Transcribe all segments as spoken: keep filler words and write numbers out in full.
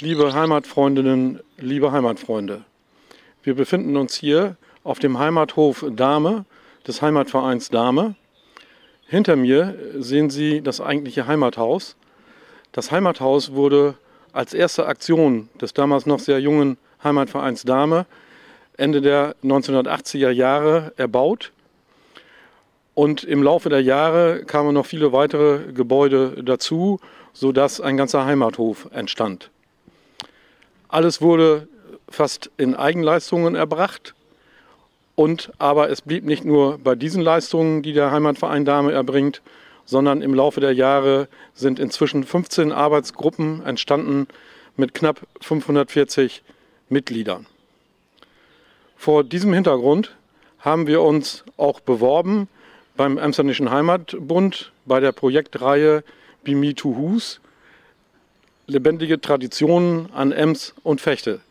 Liebe Heimatfreundinnen, liebe Heimatfreunde, wir befinden uns hier auf dem Heimathof Dahme des Heimatvereins Dahme. Hinter mir sehen Sie das eigentliche Heimathaus. Das Heimathaus wurde als erste Aktion des damals noch sehr jungen Heimatvereins Dahme Ende der neunzehnhundertachtziger Jahre erbaut. Und im Laufe der Jahre kamen noch viele weitere Gebäude dazu, sodass ein ganzer Heimathof entstand. Alles wurde fast in Eigenleistungen erbracht. Und, aber es blieb nicht nur bei diesen Leistungen, die der Heimatverein Dahme erbringt, sondern im Laufe der Jahre sind inzwischen fünfzehn Arbeitsgruppen entstanden mit knapp fünfhundertvierzig Mitgliedern. Vor diesem Hintergrund haben wir uns auch beworben beim Emsländischen Heimatbund bei der Projektreihe Bi mi to Huus, lebendige Traditionen an Ems und Vechte.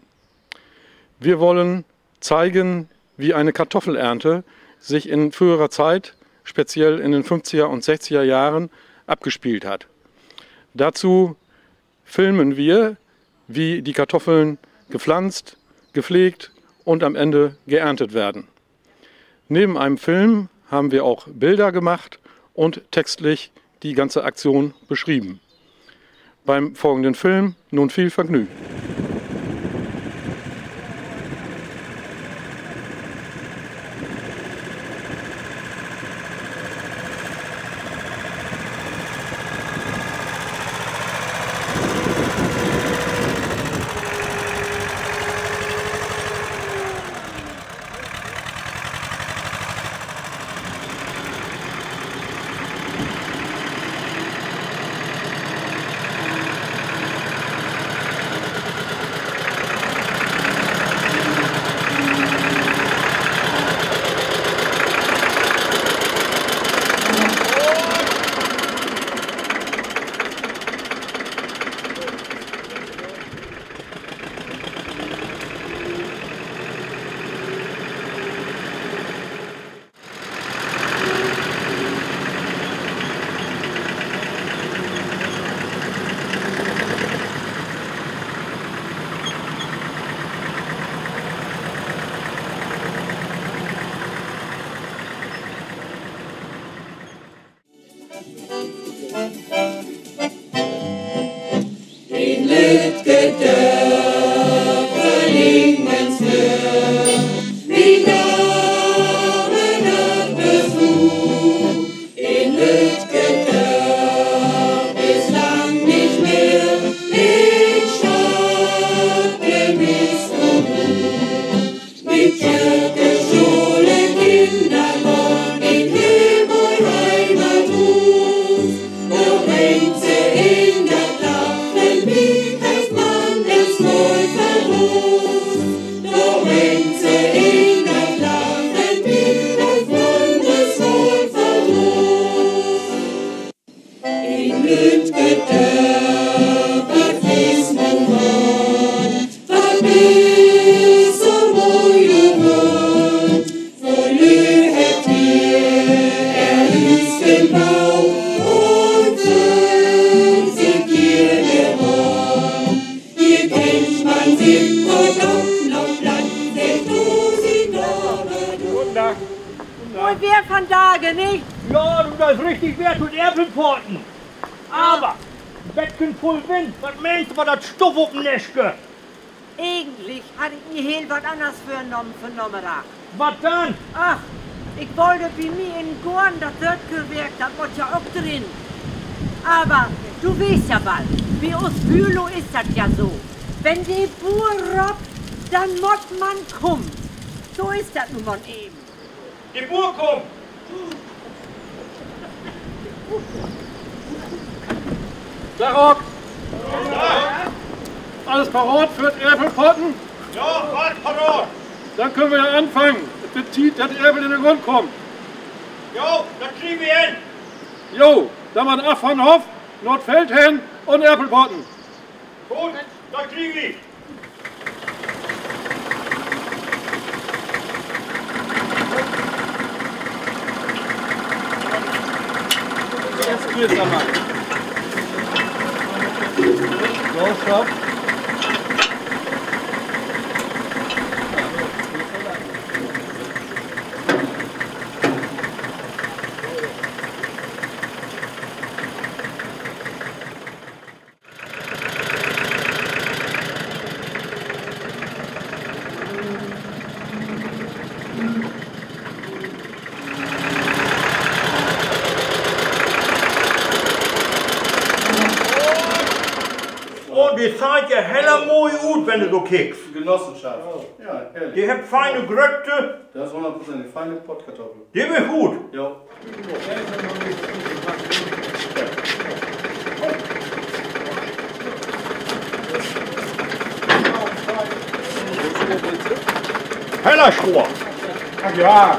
Wir wollen zeigen, wie eine Kartoffelernte sich in früherer Zeit, speziell in den fünfziger und sechziger Jahren, abgespielt hat. Dazu filmen wir, wie die Kartoffeln gepflanzt, gepflegt und am Ende geerntet werden. Neben einem Film haben wir auch Bilder gemacht und textlich die ganze Aktion beschrieben. Beim folgenden Film nun viel Vergnügen. In lüttje Dörper liggt mien Flöör, mien arme Nahbers Fru. In lüttje Dörp is lang nich mehr en Stadt, de Mist un Ruh. Mit Kierke, Schole, Kinnergoorn, en heel moi Heimathuus. Dor bringt se een dat Lachen, wie dat man es woll vermoot. Dor bringt se een dat Lachen, wie dat man es woll vermoot. In lüttje Dörp, wat is nu wahn, wat is so moi wahn. Vööl Lüüd hebbt hier ehr Hüüs baut un föhlt sik hier geborgen. Hier kennt man sik doch noch lang, seggt dusend Namen. Guten Dag. Moi Weer vandage, nich? Ja, du, dat is richtig Weer to'n Erpelpotten. Aver en beten vull Wind. Wat meenst du, wat dat Stuff op'n Nesch gifft? Egentlich harr ik mi heel wat anners vörnahmen för Namiddag. Wat denn? Ach, ik wull bi mi in'n Goorn dat Dörtkewerk, dat mutt ja ok drin. Aver du weetst ja wall, bi us Bülow is dat ja so: Wenn de Buur roppt, denn mutt man kamen. So is dat nu man even. De Buur kummt! Dag, Rock! Allens paraat för 't Erpelpotten? Ja, allens paraat. Denn köönt wi ja anfangen. Et warrt Tiet, dat de Erpel in de Grund kaamt. Jo, dat kriegt wi hen. Jo, denn man af von'n Hoff, na't Feld hen un Erpelpotten. Goot, dat kriegt wi. Jetzt geht's aber. So, stopp. Seht heller moi ut, wenn du so kickst. Genossenschaft. Ja, herrlich. De hebbt fiene Grötte. Dat is hunnertprozentig fiene Pottkartoffel. De weer goot. Ja. Heller Schoor. Ach ja.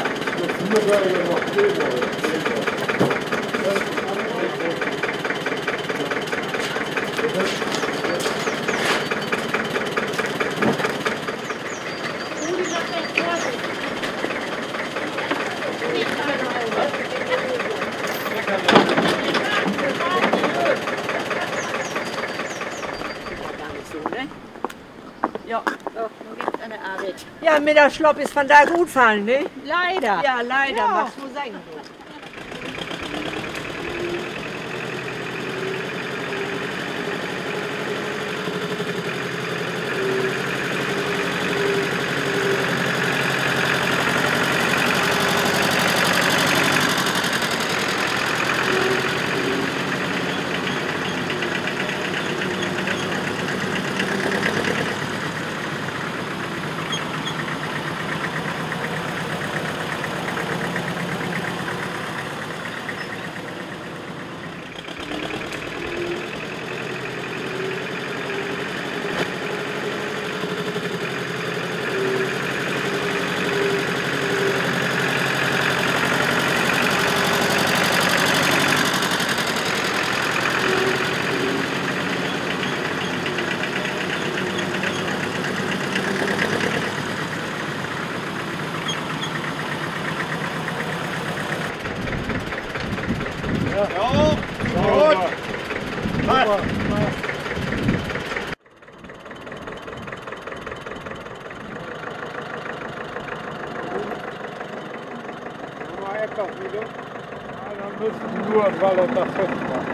Ja, nu geht's an de Arbeit. Ja, Middagsslaap is vandaag utfallen, ne? Leider. Ja, leider, ja. Magst du seggen, du. Ja. Ja. Goot. Passt. Mal etwas wieder. Ja, dann müssen wir nur, weil er das festmacht.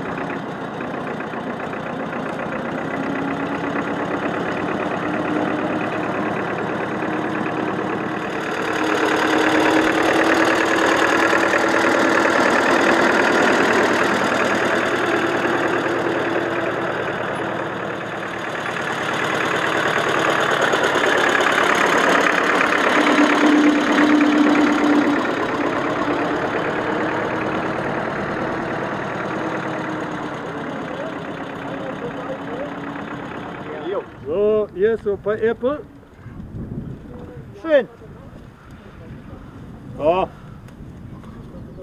So, hier is so 'n paar Äppel. Schöön. Ja.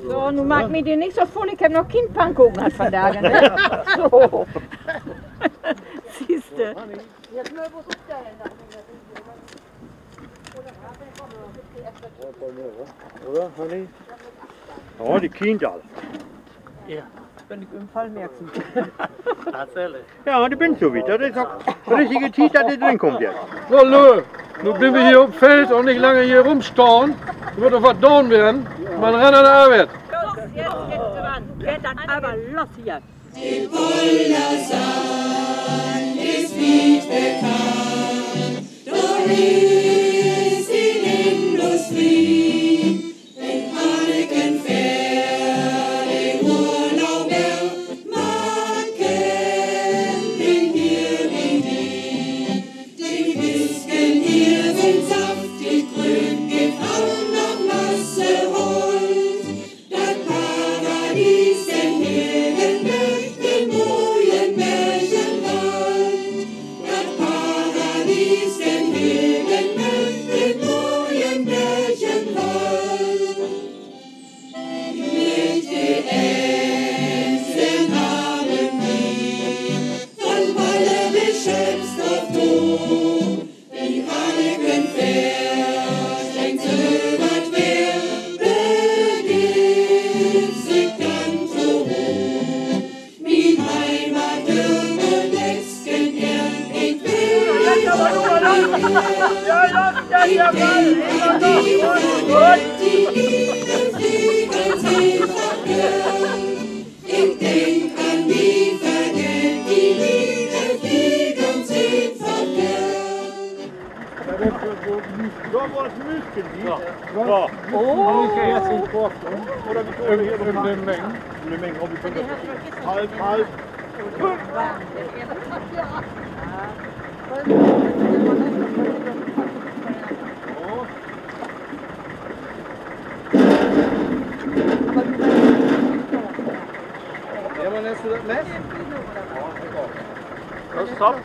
So, nu maak mi de nich so vull, ik heff noch kien Pannkoken hatt vandaag, ne? So. Sühste. Oder, Hanni? Ja, de kient al. Ja, bün ik in Fall merken. Tatsächlich. Ja, de bünt so wiet. Dat is ok richtige Tiet, dat de drin kummt jetzt. So, Lüe, nu bünt wi hier op Feld un nich langer hier rumstahn. Mutt doch wat daan weern. Man ran an de Arbeit. Los, jetzt geht's ran. Geiht dat aver los hier. De Boldersand is wiet bekannt, dor is de Industrie. In Hanniken fährt de Urlauber, man kennt den hier wie nie. De Bisken hier sünd saftig gröön, gifft ok noch Masse Holt. Dat Paradies, den Heerden möcht den moien Märchenwald. Dat Paradies, den Heerden möcht den moien Märchenwald. Mit de Ensenharmonie von Wolle bis Schöpsdorf to. Bi Hanniken fährt, denkt se, wat weer, begifft sik dann to Ruh. Mien Heimatdörp un Lexken, ik will, ik denk an die Vergelt, die Lieder, die ganz einfach gehört. Ik denk an die Vergelt, die Lieder, die ganz einfach gehört. Dat is so, so, dor, wo dat Müüsken liegt. Ja. Ja. Oh. Dor is eerst en Korf, ne? Oder wi köönt hier in de Meng. In de Meng, oh, wi köönt dat half, half. Ja. Hermann, hest du dat Mess? Dat is top.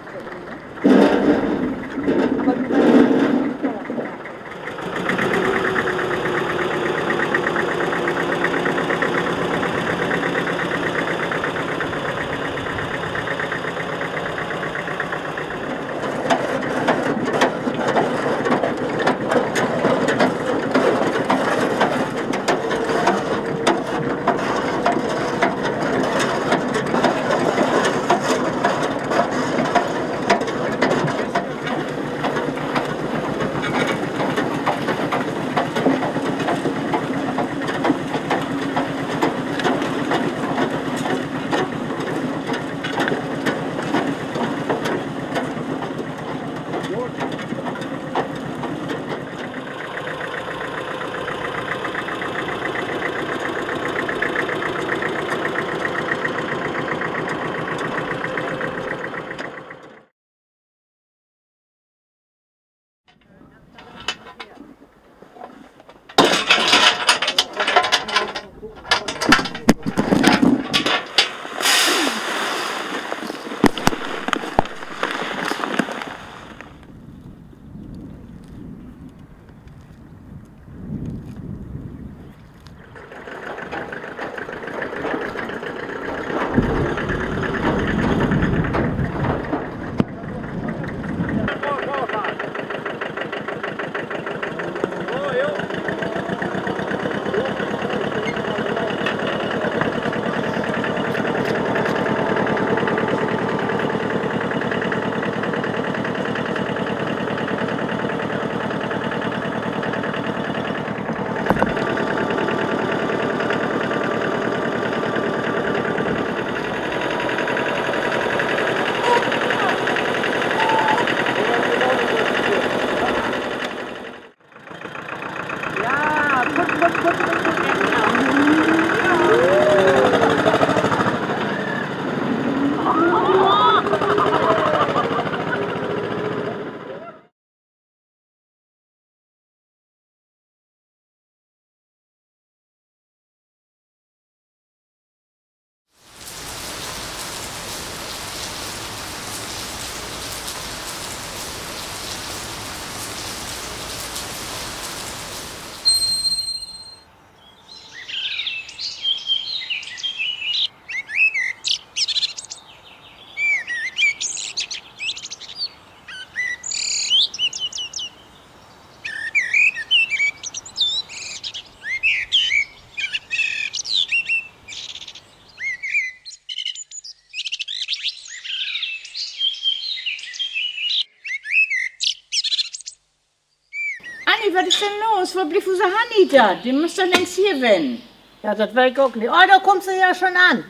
Anni, wat is denn los? Wo blifft use Hanni denn? De müss doch längst hier ween. Ja, dat weet ik ok nich. Oh, dor kummt se ja schon an.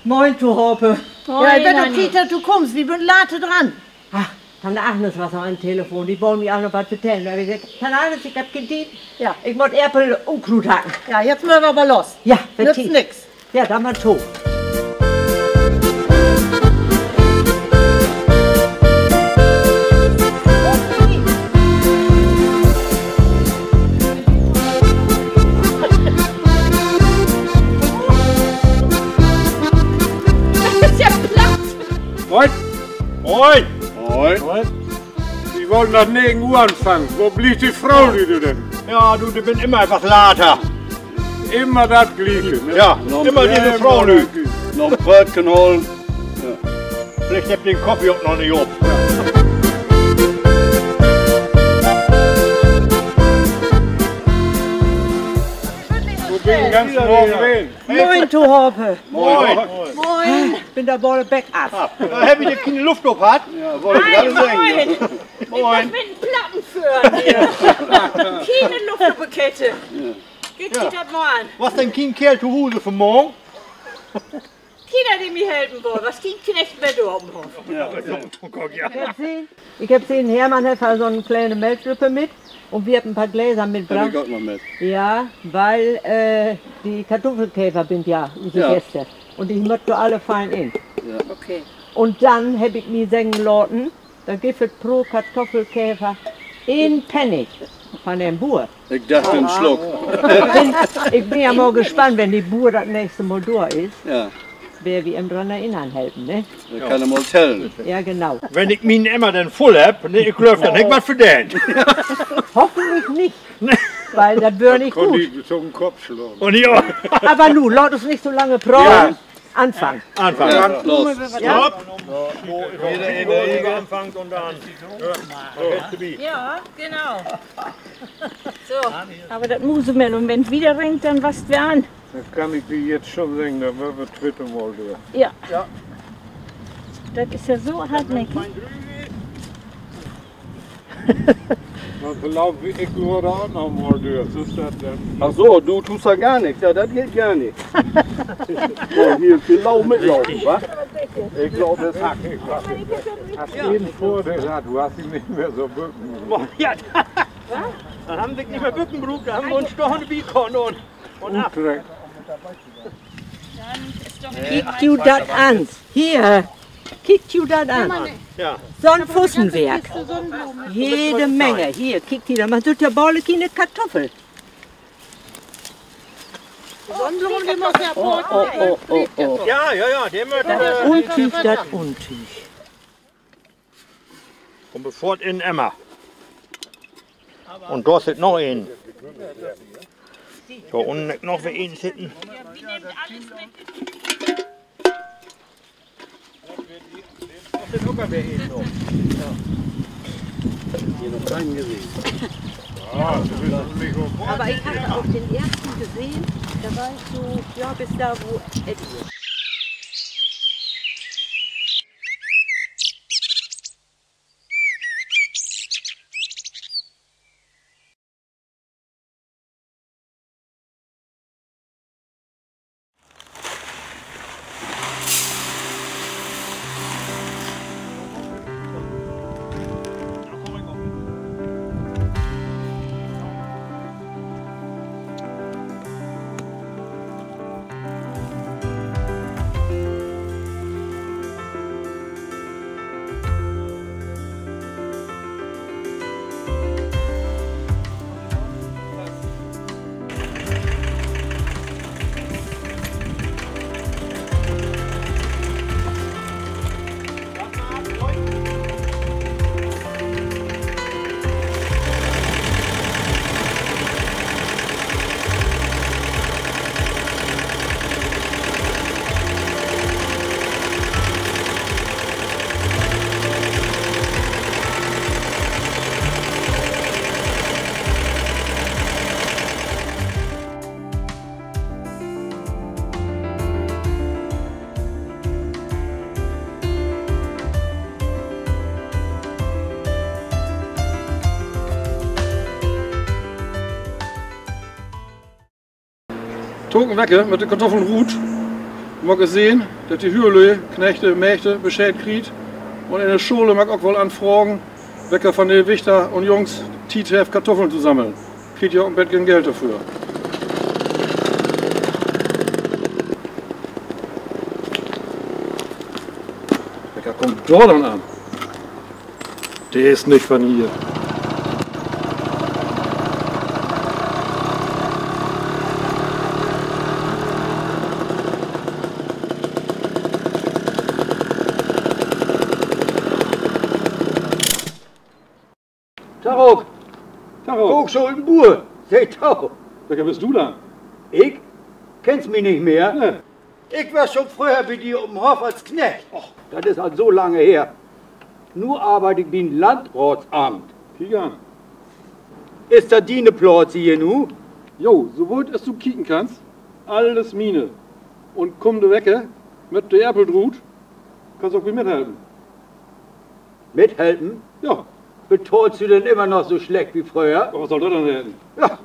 Moin tohoop. Ja, ik bün ok Tiet, dat du kummst. Wi bünt late dran. Ach, Tante Agnes was noch an 't Telefon. De wull mi ok noch wat vertellen. Aver ik segg: Tante Agnes, ik hebb keen Tiet. Ja, ik mutt Erpel, Unkruut hacken. Ja, jetzt mööt wi aver los. Ja, nützt nix. Ja, denn man to. Dat is ja platt. Moin. Moin. Moin. Wi wullen dat negen Uhr anfangen. Wo blifft de Froolüüd denn? Ja, du, de bünt immer wat later. Immer dat Glieke, ne? Ja, immer disse Froolüüd. Noch 'n Brötken holen. Ja. Villicht hebbt de den Koffie ok noch nich op. Wo bün ik ganz morgen ween? Moin tohoop. Moin. Moin. Bün de Bolle Beck af. Hebbt ji denn keen Luft op hatt? Ja, wull ik grad seggen. Moin. Ik mutt mit en Platten föhren hier. Keen Luft op de Kette. Kiek di dat mal an. Was denn keen Keerl to Huus vanmorgen? Keener, de mi helpen wull. Was keen Knecht mehr dor op'n Hoff. Ik heff sehn, ik heff sehn, Hermann hett al so'n kleine Melkdüpper mit un wi hebbt en paar Gläser mitbröcht. Ja, weil, äh, de Kartuffelkäfer bünt ja use Gäste. Un de mööt dor alle fein in. Un denn heff ik mi seggen laten, dor gifft dat pro Kartoffelkäfer een Pennig van den Buur. Ik dach, en Sluck. Ik bün ja mal gespannt, wenn de Buur dat nächste Mal dor is, wer wi em dran erinnern helpen, ne? Kann he mal tellen. Ja, genau. Wenn ik mien Emmer denn vull hebb, ne, ik glööv, denn heff ik wat verdeent. Hoffentlich nich, weil dat weer nich goot. Aver nu, laat uns nich so lange praten. Anfangen. Anfangen. Stopp. Jeder, jeder, jeder anfangt un denn. Ja, genau. So, aver dat Musemehl, un wenn 't wieder regent, denn wasst wi an. Dat kann ik di jetzt schon seggen, dat warrt dat tweete Mal dor. Ja. Dat is ja so hartnäckig. Ach so, du tuust ja gar nix. Ja, dat geiht gar nich. So, hier, genau mitlaufen, wa? Ik glööv, dat is Hack. As een Vördeel, du hest di nich mehr so bücken. Ja, denn hebbt se sik nich mehr bücken bruukt, denn hebbt se uns doch de Bietkorn un, un af. Kiekt ju dat an. Hier. Kiekt ju dat an. So'n Fussenwerk. Jede Menge. Hier, kiekt hier, man süht ja bolle kiene Kartoffel. Ja, ja, ja, de mööt, äh, Untüüg, dat Untüüg. Un bevor in Emmer. Un dor sitt noch een. Dor unnen hett noch weer een sitten. Aber ich hatte auch den ersten gesehen, da war ich so, ja, bis da, wo Eddie ist. Tokamen Week mööt de Kartoffeln rut. Maak ik sehn, dat de Hüürlüü, Knechte, Mägde Bescheed kriegt. Un in de Schole maak ik ok woll anfragen, wecker von de Wichter un Jungs Tiet hett, Kartoffeln to sammeln. Kriegt ja ok en beten Geld dorför. Wecker kummt dor denn an? De is nich von hier. Tag ok. Tag ok. Kook, so en Buur. Segg, du. Wecker büst du denn? Ik? Kennst mi nich mehr? Nee. Ik was schon fröher bi di op'n Hoff as Knecht. Och, dat is al so lange her. Nu arbeid ik bi'n Landratsamt. Kiek an. Is dat diene Plaats hier nu? Jo, so wiet as du kieken kannst, allens miene. Un kummende Wecker mööt de Appel rut, kannst ok weer mithelpen. Mithelpen? Ja. Betahlst du denn immer noch so slecht wie fröher? Wat sall dat denn heten? Ja,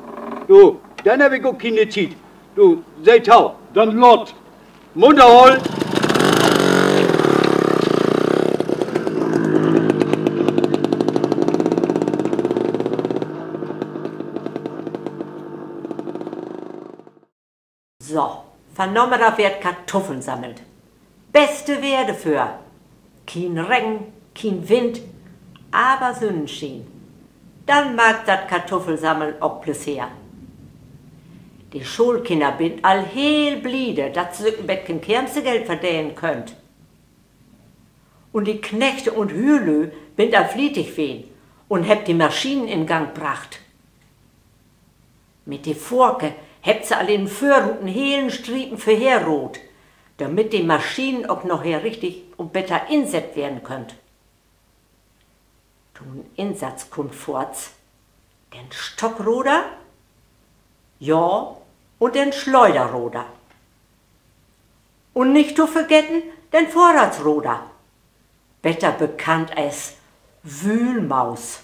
du, denn heff ik ok kiene Tiet. Du, seh to. Denn laat. Munner hollen. So, Vannamiddag weert Katuffeln sammelt. Beste Weer dorför. Kien Regen, kien Wind, aver Sünnenschien. Denn maakt dat Katuffelsammeln ok Pleseer. De Schoolkinner bünt al heel bliede, dat se sük en beten Keermstegeld verdenen köönt. Un de Knechte un Hüürlüü bünt al flietig ween un hebbt de Maschinen in Gang bracht. Mit de Fohrke hebbt se al in Vörrut en helen Striepen vörher roodt, dormit de Maschinen ok naher richtig un beter insett weern köönt. To'n Insatz kummt foorts den Stockroder, ja, un den Sleuderroder. Un nich to vergeten den Fohrradsroder, beter bekannt as Wühlmaus.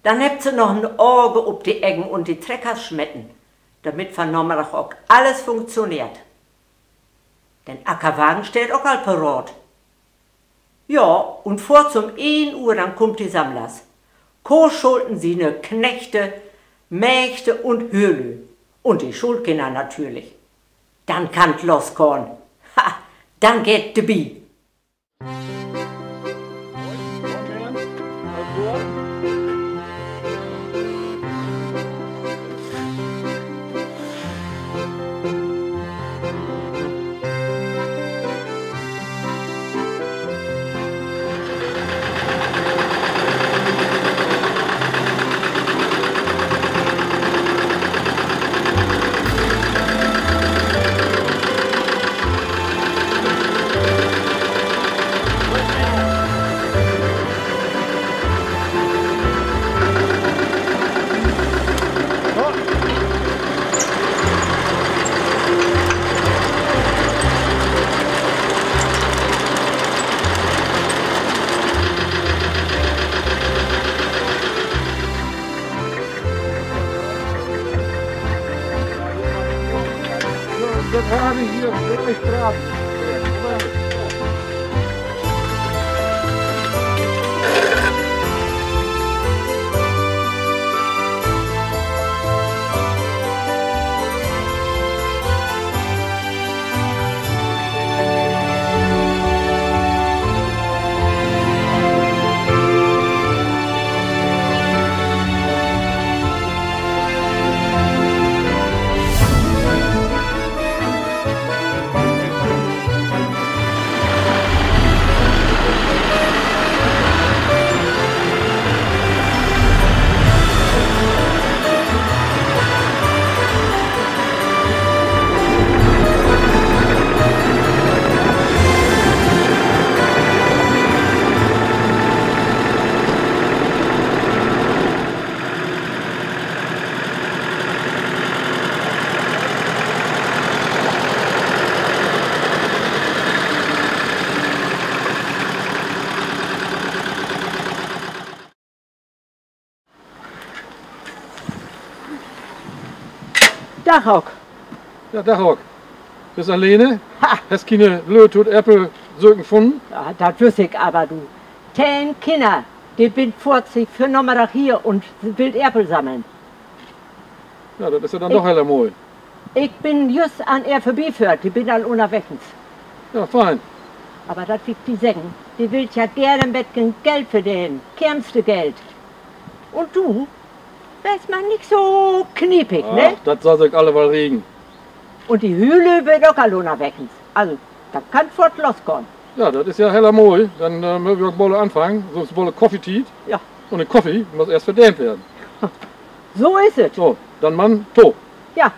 Denn hebbt se noch en Oge op de Eggen un de Treckers smeten, dormit vannamiddag ok allens funktioneert. Den Ackerwagen steiht ok al paraat. Ja, un foorts üm een Uhr, denn kummt de Sammlers. Koschulten siene Knechte, Mägde un Hüürlüü. Un de Schoolkinner natürlich. Denn kann't losgahn. Ha, denn geiht 't dorbi. Dag, Hock. Ja, Dag, Hock. Büst alleen? Ha! Hest kiene Lüe to't Erpelsöken funnen? Ja, dat wüss ik aver, du. Teihn Kinner, de bünt foorts vör Namiddag hier un willt Erpel sammeln. Ja, dat is ja denn doch heller moi. Ik bün jüst an ehr vörbiföhrt, de bünt al ünnerwegens. Ja, fein. Aver dat will ik di seggen, de willt ja geern en beten Geld verdenen, Keermstegeld. Un du, wees man nich so kniepig, ne? Ach, dat sall sik allemal regen. Un de Hüürlüü bünt ok al ünnerwegens. Also, dat kann foorts losgahn. Ja, dat is ja heller moi. Denn, äh, mööt wi ok bolle anfangen, sünst is bolle Koffietiet. Ja. Un de Koffie mutt eerst verdeent weern. So is et. So, denn man to. Ja.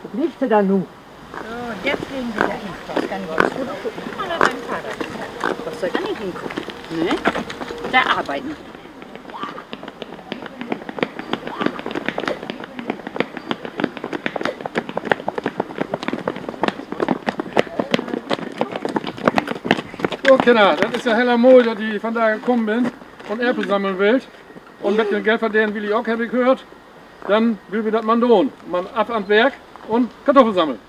Wo bliffst du denn nu? So, jetzt legen wir da hin. Das kann ich jetzt gut gucken. Guck mal nach deinem Vater. Was soll ich denn hingucken? Ne? Da arbeiten. So, Kinner, dat is ja heller moi, dat ji vandage kamen bünt un Erpel sammeln willt. Un mit den Geld verdenen will ji ok, heff ik höört. Denn wüllt wi dat man doon. Man af an't Wark un Kartuffeln sammeln.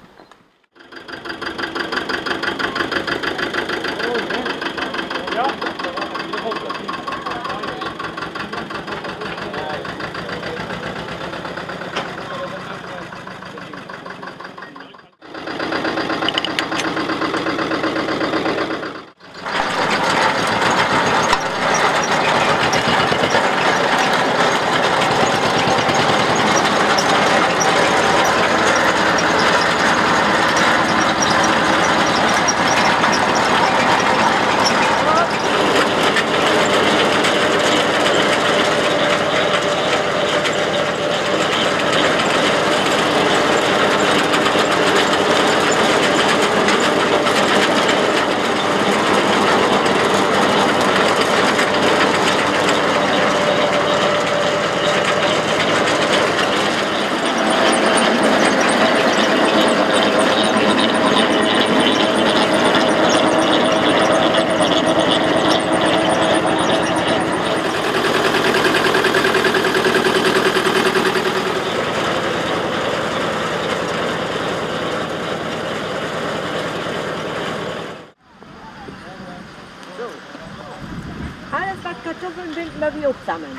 Alles, wat Kartuffeln sünd, mööt wi opsammeln.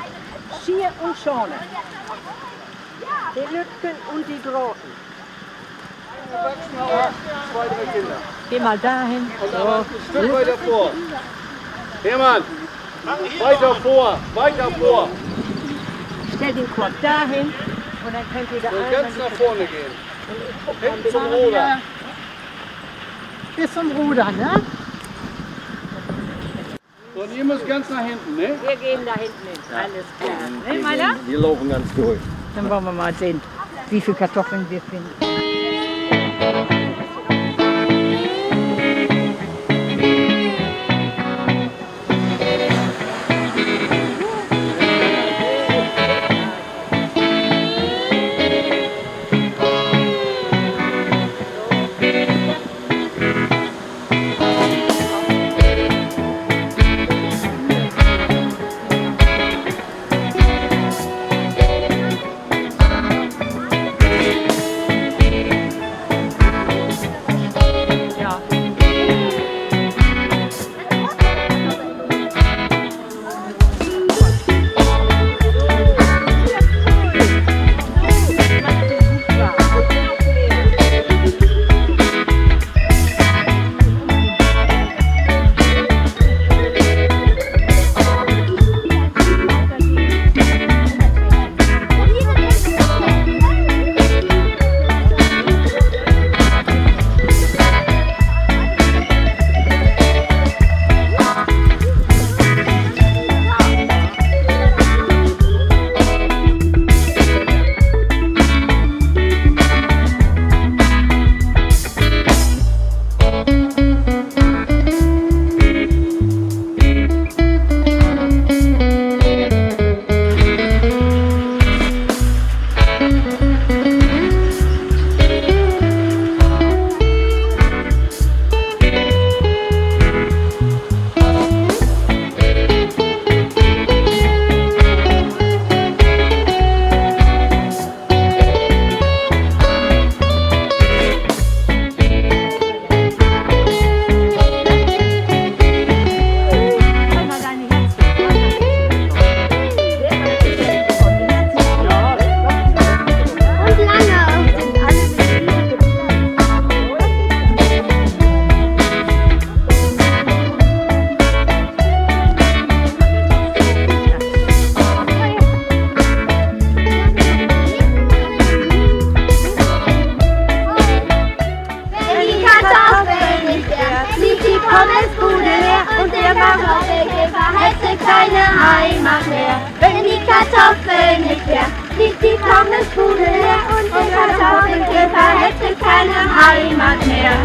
Schier un Schane. De Lüttken un de Groten. Erwachsene auch, zwei, drei Kinder. Geh mal dahin. Und aber ein Stück weiter vor. Hermann, weiter vor, weiter vor. Stell den Korb dahin und dann könnt ihr da ganz nach vorne gehen. Hinten zum Ruder. Bis zum Ruder, ne? So, und ihr müsst ganz nach hinten, ne? Wir gehen da hinten hin. Ja. Alles klar. Ne, Meiler? Wir gehen, wir laufen ganz durch. Dann wollen wir mal sehen, wie viel Kartoffeln wir finden. Wenn die Kartoffeln nicht wären, liegt die Pommesbude leer und der Kartoffelkäfer hätte keine Heimat mehr. Wenn die Kartoffeln nicht wären, liegt die Pommesbude leer und der Kartoffelkäfer hätte keine Heimat mehr.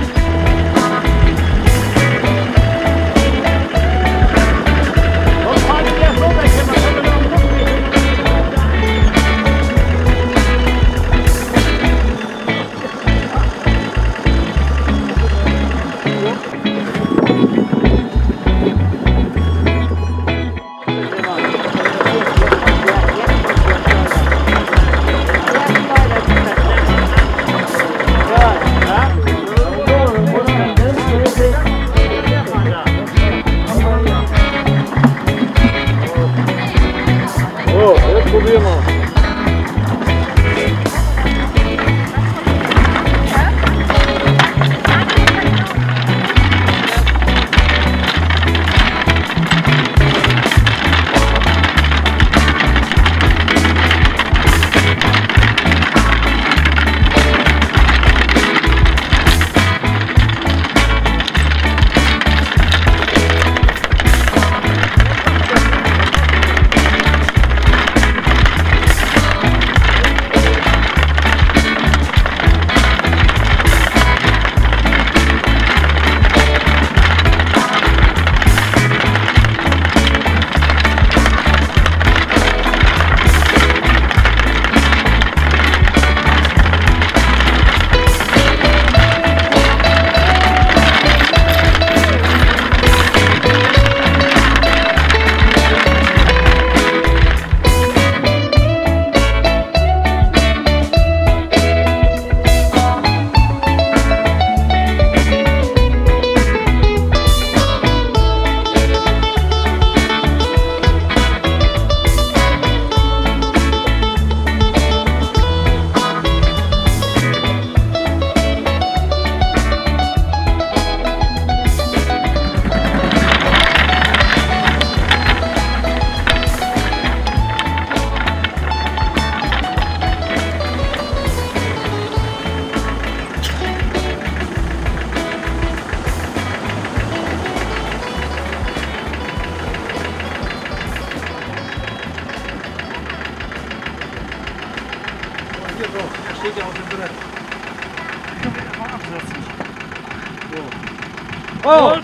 Oh.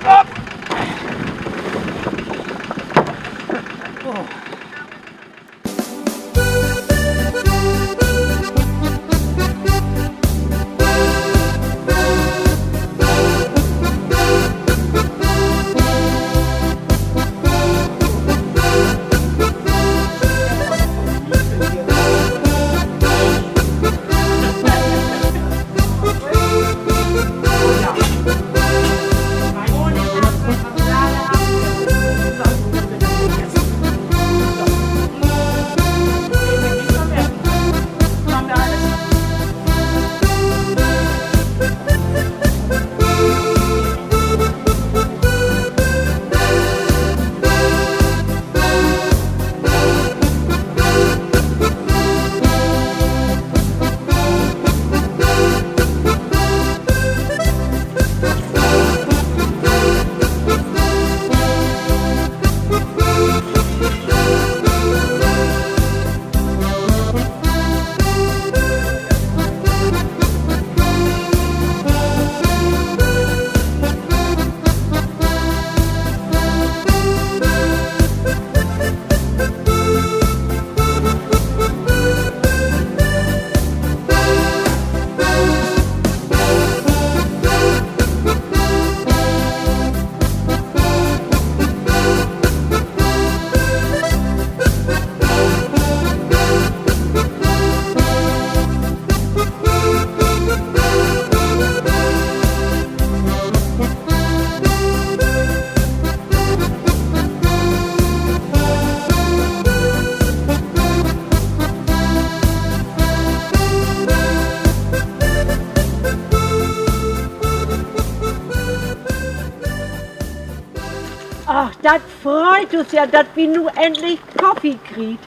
Ach, dat freut us ja, dat wi nu endlich Koffie kriegt.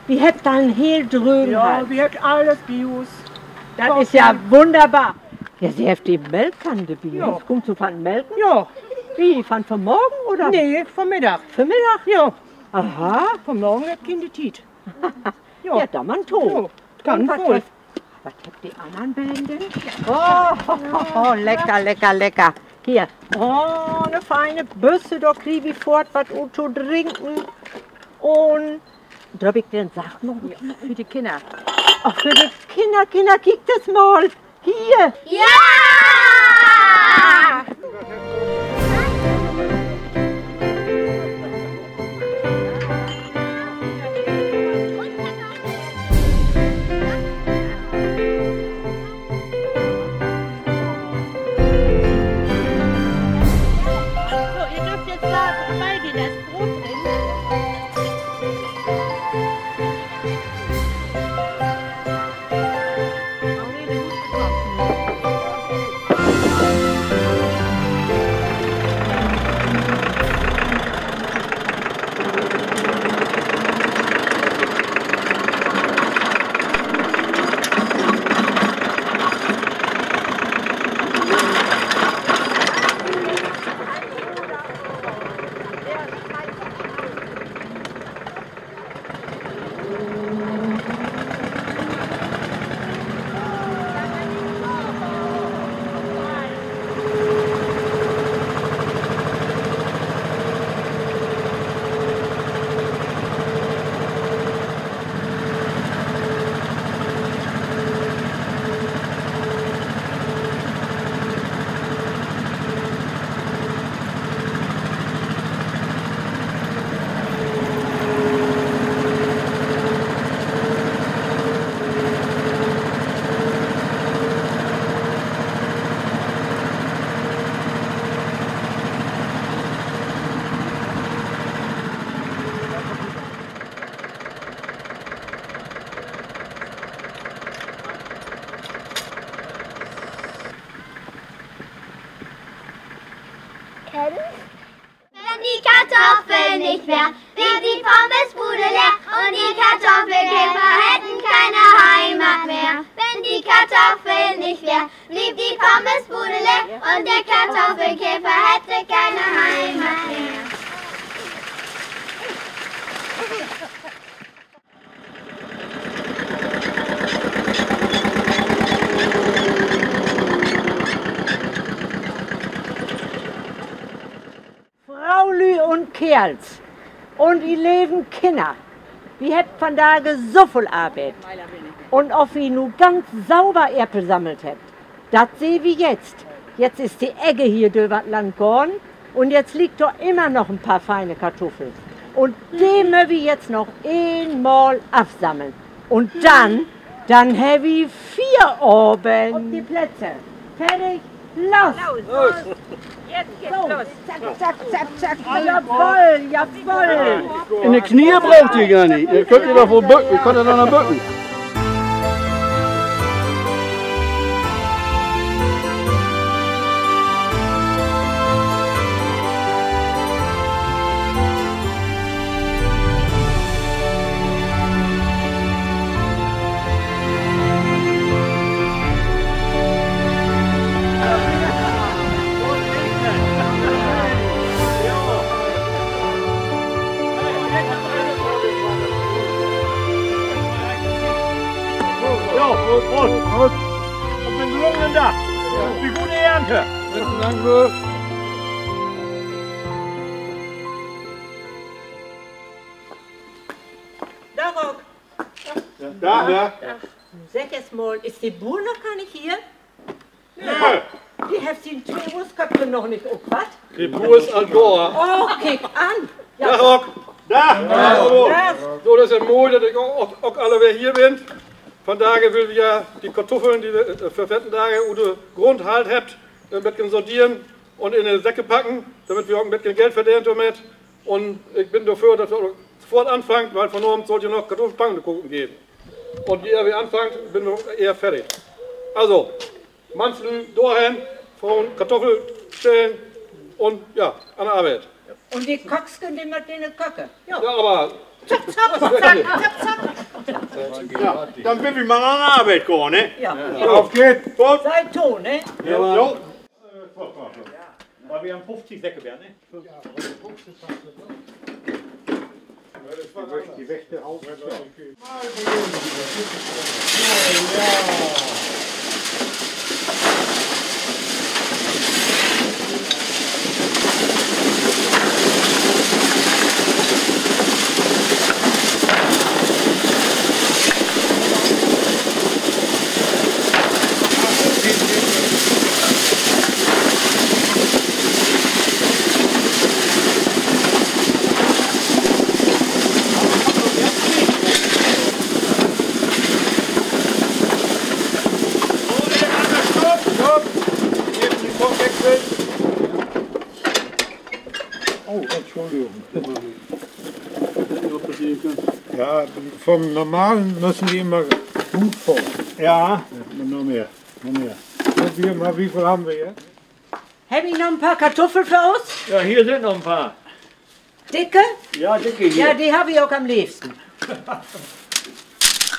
Wi hebbt dat heel dröög. Ja, wi hebbt allens bi us. Dat is ja wunnerbar. Ja, Se hebbt de Melkkann dorbi. Ja. Kummst du van Melken? Ja. Wie, van vanmorgen oder? Nee, vanmiddag. Vanmiddag? Ja. Aha. Vanmorgen heff ik keen Tiet. Ja, ja, denn man to. Ja, kann woll. Wat hebbt de annern beden denn? Oh, lecker, lecker, lecker. Hier. Oh, 'ne feine Büss, dor kriegt wi foorts wat ut to drinken. Un dor heff ik denn, segg noch, för de Kinner. Ach, för de Kinner, Kinner, kiekt es mal. Hier. Ja! So, ihr dürft jetzt da beide das Brot bringen. Wenn die Kartoffel nich wär, blieb die Pommesbude leer und die Kartoffelkäfer hätten keine Heimat mehr. Wenn die Kartoffel nich wär, blieb die Pommesbude leer und der Kartoffelkäfer hätte keine Heimat mehr. Keerls un ji leven Kinner, wi hebbt vandage so völ Arbeit. Un of wi nu ganz sauber Erpel sammelt hebbt, dat sehn wi jetzt. Jetzt is de Egge hier dör dat Land gahn un jetzt liggt dor immer noch en paar feine Kartuffels. Un de mööt wi jetzt noch eenmal afsammeln. Un denn, denn hebbt wi Fieravend. Op de Plätze. Fertig. Los. Los. Jetzt geht's los. Zack, zack, zack, zack. Jawoll, jawoll. In de Knie bruukt ji gor nich. Ji köönt ji doch woll bücken. Ji köönt jo noch bücken. Jo, Prost, Prost. Op den gelungenen Dag. Op de gode Ernte. Besten Dank. Dag, Rock. Dag, ja. Segg eerst mal, is de Buur noch gor nich hier? Nö. De hett sien twee Wurstkopps noch nich op, wat? De Buur is al dor. Oh, kiek an. Ja. Dag, Rock. Dag. Dag. So, dat is ja moi, dat ji ok, ok, ok alle weer hier bint. Vandage will wi ja de Kartuffeln, de wi, äh, vör veerteihn Dage ut de Grund haalt hebbt, äh, en beten sorteren un in de Säcke packen, dormit wi ok en beten Geld verdeent dormit. Un ik bün dorför, dat wi ok sofort anfangt, wiel vunavend schall ja noch Kartuffelpannkoken geven. Un je ehr wi anfangt, bün wi ok ehr fertig. Also, Mannslüüd dorhen, Froen Kartuffel schellen un, ja, an de Arbeit. Un de Kocksken, de mööt denn koken. Ja, aver zack, zack, zack, zack. Ja, denn wüllt wi mal an de Arbeit gahn, ne? Ja. Op geht's. Goot. Sei to, ne? Jo. Wiel wi an fuffzig Säcke weren, ne? De Wächter haut. Oh, Entschuldigung. Ja, vom Normalen müssen die immer gut vor. Ja. Ja, noch mehr, noch mehr. Probier mal, wie viel haben wir jetzt? Hebbt ji noch en paar Kartuffel för us? Ja, hier sünd noch en paar. Dicke? Ja, dicke hier. Ja, de harr wi ok an'n leevsten.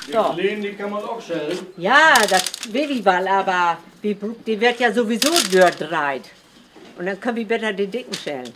De Kleenen, de kann man ok schellen. Ja, dat weet wi woll, aver wi bruukt, de warrt ja sowieso dördreiht. Un denn köönt wi beter de Dicken schellen.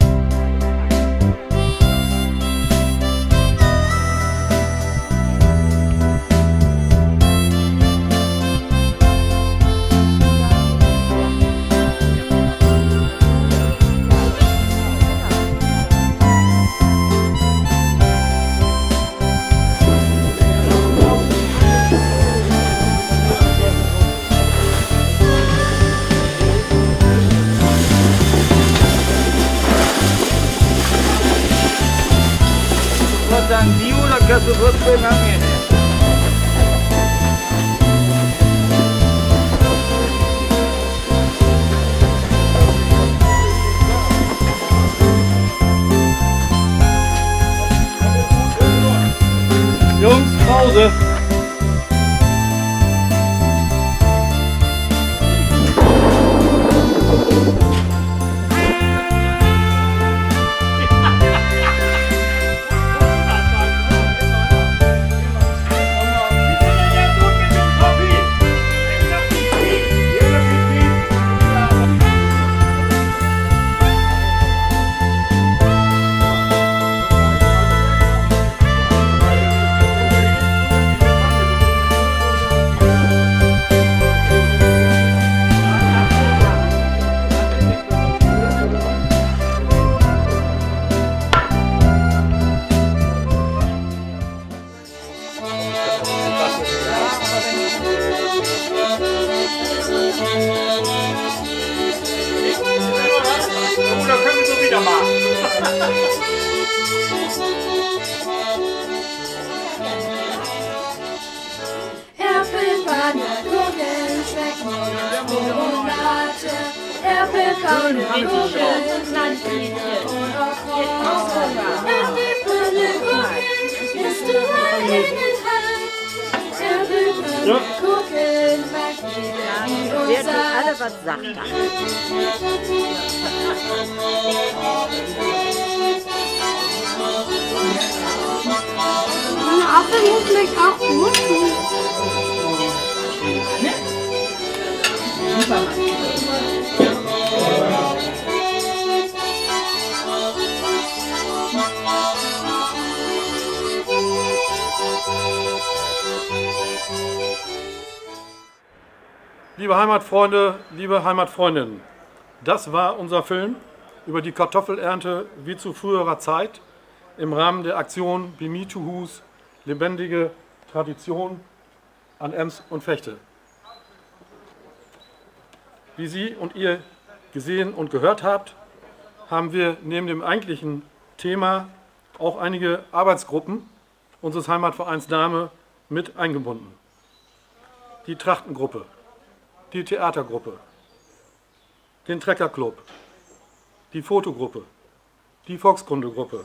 Wat denn, Bio, dat kannst du trotzdem annehmen. Jungs, Pause. Ja. Werden alle wat sachter. Meine Apfelmus schmeckt auch gut. Liebe Heimatfreunde, liebe Heimatfreundinnen, das war unser Film über die Kartoffelernte wie zu früherer Zeit im Rahmen der Aktion Bi mi to Huus, lebendige Tradition an Ems und Vechte. Wie Sie und ihr gesehen und gehört habt, haben wir neben dem eigentlichen Thema auch einige Arbeitsgruppen unseres Heimatvereins Dahme mit eingebunden. Die Trachtengruppe, die Theatergruppe, den Treckerclub, die Fotogruppe, die Volkskundegruppe,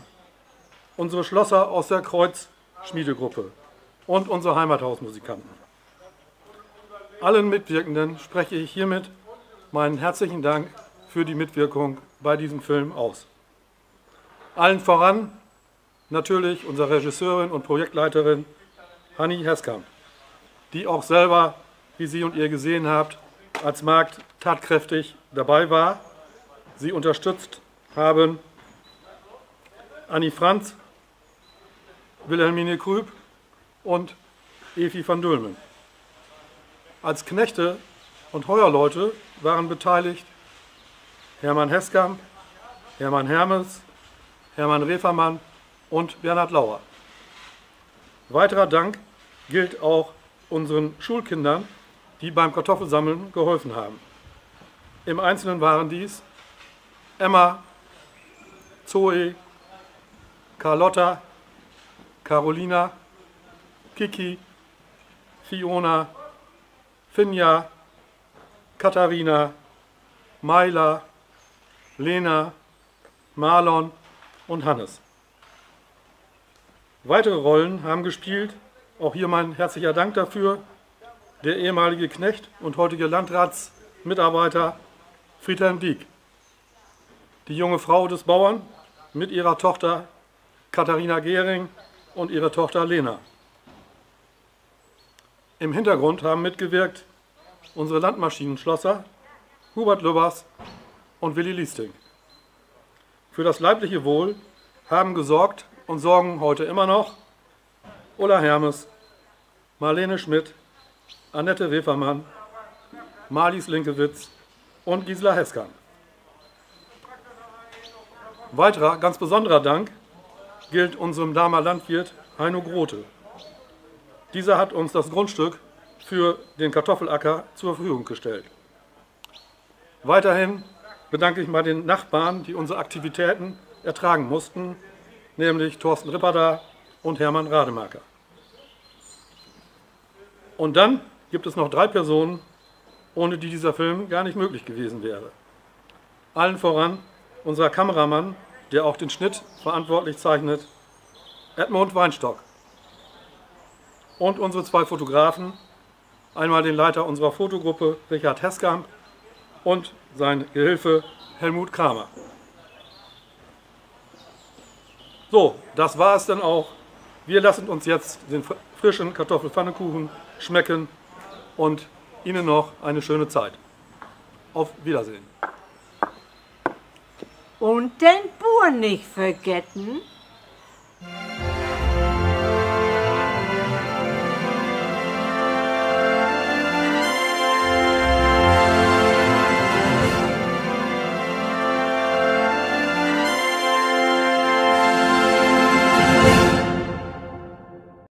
unsere Schlosser aus der Kreuzschmiedegruppe und unsere Heimathausmusikanten. Allen Mitwirkenden spreche ich hiermit meinen herzlichen Dank für die Mitwirkung bei diesem Film aus. Allen voran natürlich unserer Regisseurin und Projektleiterin Hanni Heskamp, die auch selber, wie Sie und ihr gesehen habt, als Magd tatkräftig dabei war. Sie unterstützt haben Anni Franz, Wilhelmine Krüp und Evi van Dülmen. Als Knechte und Heuerleute waren beteiligt Hermann Heskamp, Hermann Hermes, Hermann Refermann und Bernhard Lauer. Weiterer Dank gilt auch unseren Schulkindern, die beim Kartoffelsammeln geholfen haben. Im Einzelnen waren dies Emma, Zoe, Carlotta, Carolina, Kiki, Fiona, Finja, Katharina, Maila, Lena, Marlon und Hannes. Weitere Rollen haben gespielt, auch hier mein herzlicher Dank dafür, der ehemalige Knecht und heutige Landratsmitarbeiter Friedhelm Dieck, die junge Frau des Bauern mit ihrer Tochter Katharina Gehring und ihre Tochter Lena. Im Hintergrund haben mitgewirkt unsere Landmaschinenschlosser Hubert Lübbers und Willi Liesting. Für das leibliche Wohl haben gesorgt und sorgen heute immer noch Ulla Hermes, Marlene Schmidt, Annette Wefermann, Marlies Linkewitz und Gisela Heskamp. Weiterer ganz besonderer Dank gilt unserem Dahmer Landwirt Heino Grote. Dieser hat uns das Grundstück für den Kartoffelacker zur Verfügung gestellt. Weiterhin bedanke ich mal den Nachbarn, die unsere Aktivitäten ertragen mussten, nämlich Thorsten Ripperda und Hermann Rademacher. Und dann gibt es noch drei Personen, ohne die dieser Film gar nicht möglich gewesen wäre. Allen voran unser Kameramann, der auch den Schnitt verantwortlich zeichnet, Edmund Weinstock. Und unsere zwei Fotografen, einmal den Leiter unserer Fotogruppe, Richard Heskamp, und sein Gehilfe Helmut Kramer. So, das war es dann auch. Wir lassen uns jetzt den fr-, frischen Kartoffelpfannekuchen schmecken und Ihnen noch eine schöne Zeit. Auf Wiedersehen. Un den Buur nich vergeten.